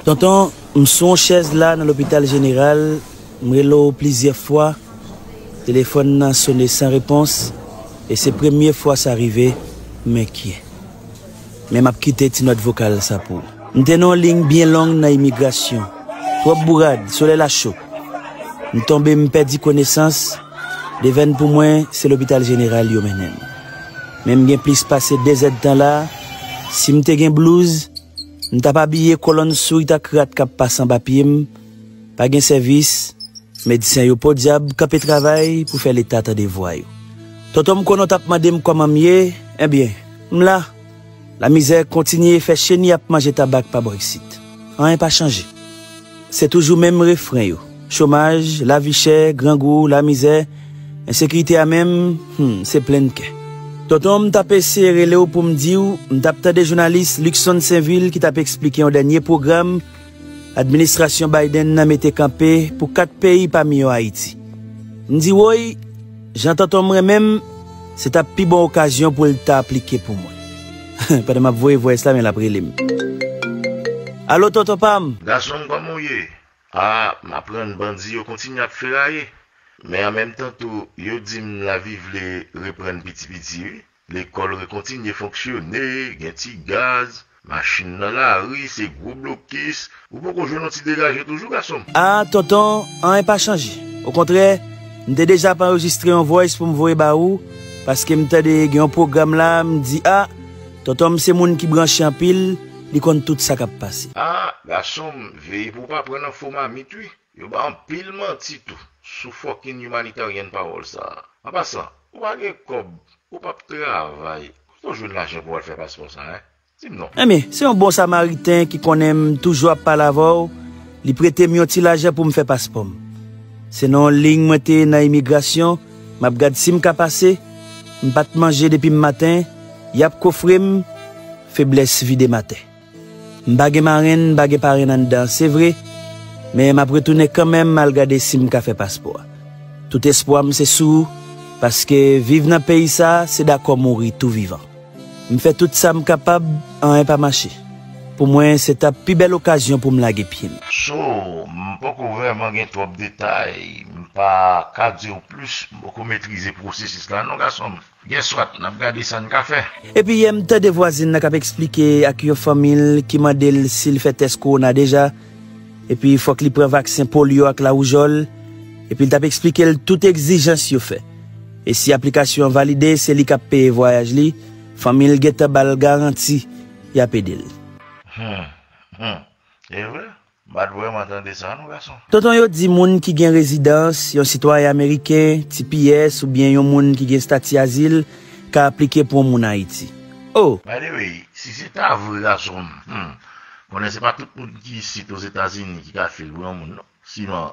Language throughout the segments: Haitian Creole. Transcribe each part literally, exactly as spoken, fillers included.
Tonton, m sou yon chèz la nan lopital jeneral, m rele w plizyè fwa, telefòn nan sone san repons, e se premye fwa sa rive, m enkyè. Men m ap kite ti nòt vokal sa pou w. M te nan yon liy byen long nan imigrasyon. Twòp bourad, solèy la cho. M tonbe, m pèdi konesans. Devèn pou mwen, se lopital jeneral yo mennen m. Men m gen plis pase de zèdtan la. Si m te gen blouz, m t ap abiye kolonn sourit ak rat k ap pase anba pye m. Pa gen sèvis. Medsen yo podyab kanpe travay pou fè Leta tande vwa yo. Tonton m konnen w t ap mande m kòman m ye, ebyen, m la. Lamizè kontinye fè cheni ap manje tabak pa bò isit. Anyen pa chanje. Se toujou menm refren yo. Chomaj, lavi chè, grangou, lamizè, ensekirite a menm, hmm, se plenn kè. Tonton, m t ap eseye rele w pou m di w, m t ap tande jounalis Luckson Sainvil ki t ap eksplike yon dènye pwogram administrasyon Biden nan mete kanpe pou kat peyi pami yo Ayiti. M di woy, jan tonton m renmen m, se t ap pi bon okazyon pou l ta aplike pou mwen. Pandan m ap voye voice la, men l ap rele m. Alo, tonton pa m! Gason m, kòman w ye? A, m aprann bandi yo kontinye ap feraye. Men an menm tan tou, yo di m lavi vle reprann piti piti, wi. Lekòl rekontinye fonksyone, gen ti gaz, machin nan lari, se gwo blokis. Ou poko jwenn yon ti degaje toujou, gason m? A, tonton, anyen pa chanje. Okontrè, m te deja ap anrejistre yon voice pou m voye ba ou, paske m tande gen yon pwogram la, m di, a, tonton m se moun ki branche anpil, li konn tout sa k ap pase. A, gason m, veye pou w pa pran nan fo mamit, wi. Yo bay anpil manti tou sou fucking humanitarian pawòl sa a. An pasan, ou pa gen kòb, ou p ap travay. Kote w jwenn lajan pou w al fè paspò sa a, en? Di m non. Ebyen, se yon bon samariten ki konnen m toujou ap pale avè w, li prete m yon ti lajan pou m fè paspò m. Se nan yon liy mwen te ye nan imigrasyon, m ap gad si m ka pase, m pa t manje depi m maten, y ap kofre m, feblès vide m atè. M pa gen marenn, m pa gen parenn anndan, se vre, men m ap retounen kanmenm al gade si m ka fè paspò a. Tout espwa m se sou ou, paske viv nan peyi sa a, se dakò mouri tou vivan. M fè tout sa m kapab, anyen pa mache. Pou mwen, se t ap pi bèl okazyon pou m lage pye m. So, m poko vrèman gen twòp detay, m pa ka di w plis, m poko metrize pwosesis la non, gason m. Guess what? N ap gade sa n ka fè. Epi yè m tande vwazin nan k ap eksplike ak yon fanmi l ki mande l si l fè tès kowona deja. Epi fòk li pran vaksen polyo ak lawoujòl. Epi l t ap eksplike l tout egzijans yo fè. E si aplikasyon an valide, se li k ap peye vwayaj li. Fanmi l gentan ba l garanti y ap ede l. Hmm, hmm. E vre? M pa t vrèman tande sa non, gason. Tonton, yo di moun ki gen rezidans, yon sitwayen ameriken, T P S, oubyen yon moun ki gen estati azil, ka aplike pou yon moun Ayiti. Oh! By the way, si se ta vre, gason m, hmm, konnen se pa tout moun ki isit Ozetazini ki ka fil pou yon moun non. Sinon,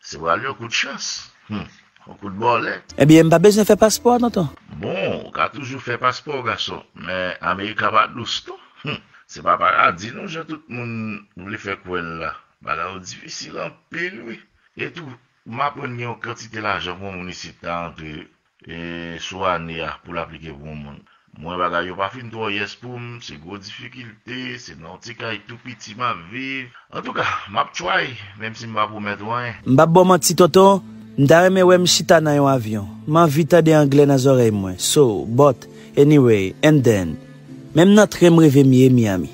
se pral yon kout chans. Hmm, yon kout bòlèt. Ebyen, m pa bezwen fè paspò, tonton. Bon, ou ka toujou fè paspò, gason, men Amerika pa dous non. Hmm, se pa paradi non, jan tout moun vle fè kwè l la. Bagay yo difisil anpil, wi. E tou, m aprann gen yon kantite lajan pou yon moun isit ka antre, e, sou ane a pou l aplike pou yon moun. Mwen, bagay yo pa fin twò yès pou m, se gwo difikilte, se nan yon ti kay tou piti m ap viv. Antouka, m ap try, menm si m pa pwomèt ou anyen. M p ap ba w manti, tonton, m ta renmen wè m chita nan yon avyon. M anvi tande anglè nan zòrèy mwen. So, but, anyway, and then. Menm nan tren m reve m ye Miami.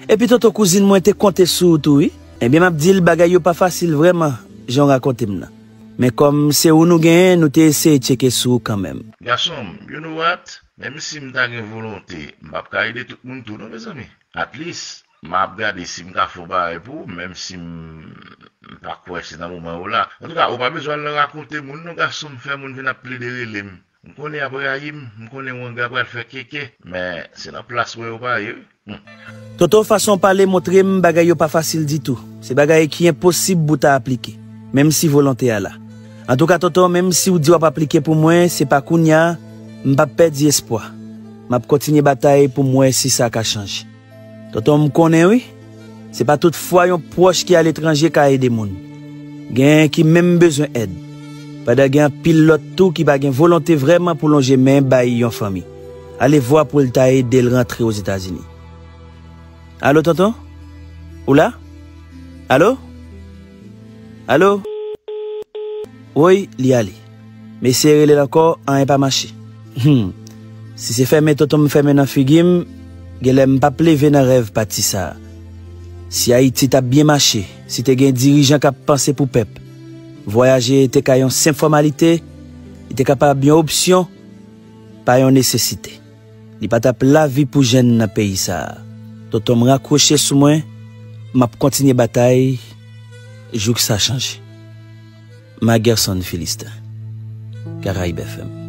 Epi tonton, kouzin mwen te konte sou ou tou wi. Ebyen m ap di l bagay yo pa fasil vrèman, jan w rakonte m nan. Men kòm se ou nou genyen, nou te eseye tcheke sou ou kanmenm. Gason m, you know what? Menm si m ta gen volonte, m p ap ka ede tout moun tou non, mezanmi. At least, m ap gade si m ka fè yon bagay pou ou, menm si m, m pa kwè se nan moman yo la. Antouka, ou pa bezwen al rakonte moun non, gason m, fè moun vin ap plede rele m. M konnen y ap rayi m, m konnen wanga pral fè keke, men se nan plas mwen yo pa ye, wi. Hmm. Tonton, fason w pale montre m bagay yo pa fasil ditou. Se bagay ki enposib pou w ta aplike, menm si volonte a la. Antouka, tonton, menm si w di w ap aplike pou mwen, se pa kounye a, m p ap pèdi espwa. M ap kontinye batay pou m wè si sa ka chanje. Tonton, m konnen wi, se pa tout fwa yon pwòch ki aletranje ka ede moun. Genyen ki menm bezwen èd. Pandan gen anpil lòt tou ki pa gen volonte vrèman pou lonje men bay yon fanmi. Ale vwa pou l ta ede l rantre Ozetazini. Alo, tonton? Ou la? Alo? Alo? Woy, li ale. M eseye rele l ankò, anyen pa mache. Hmm. Si se fèmen tonton m fèmen nan figi m, genlè m p ap leve nan rèv pati sa a. Si Ayiti t ap byen mache, si te gen dirijan k ap panse pou pèp, vwayaje te ka yon senp fòmalite, li te kapab yon opsyon, pa yon nesesite. Li pa t ap lavi pou jèn nan peyi sa a. Tonton m rakwoche sou mwen, m ap kontinye batay jouk sa chanje. Magerson Philistin, Karayib F M.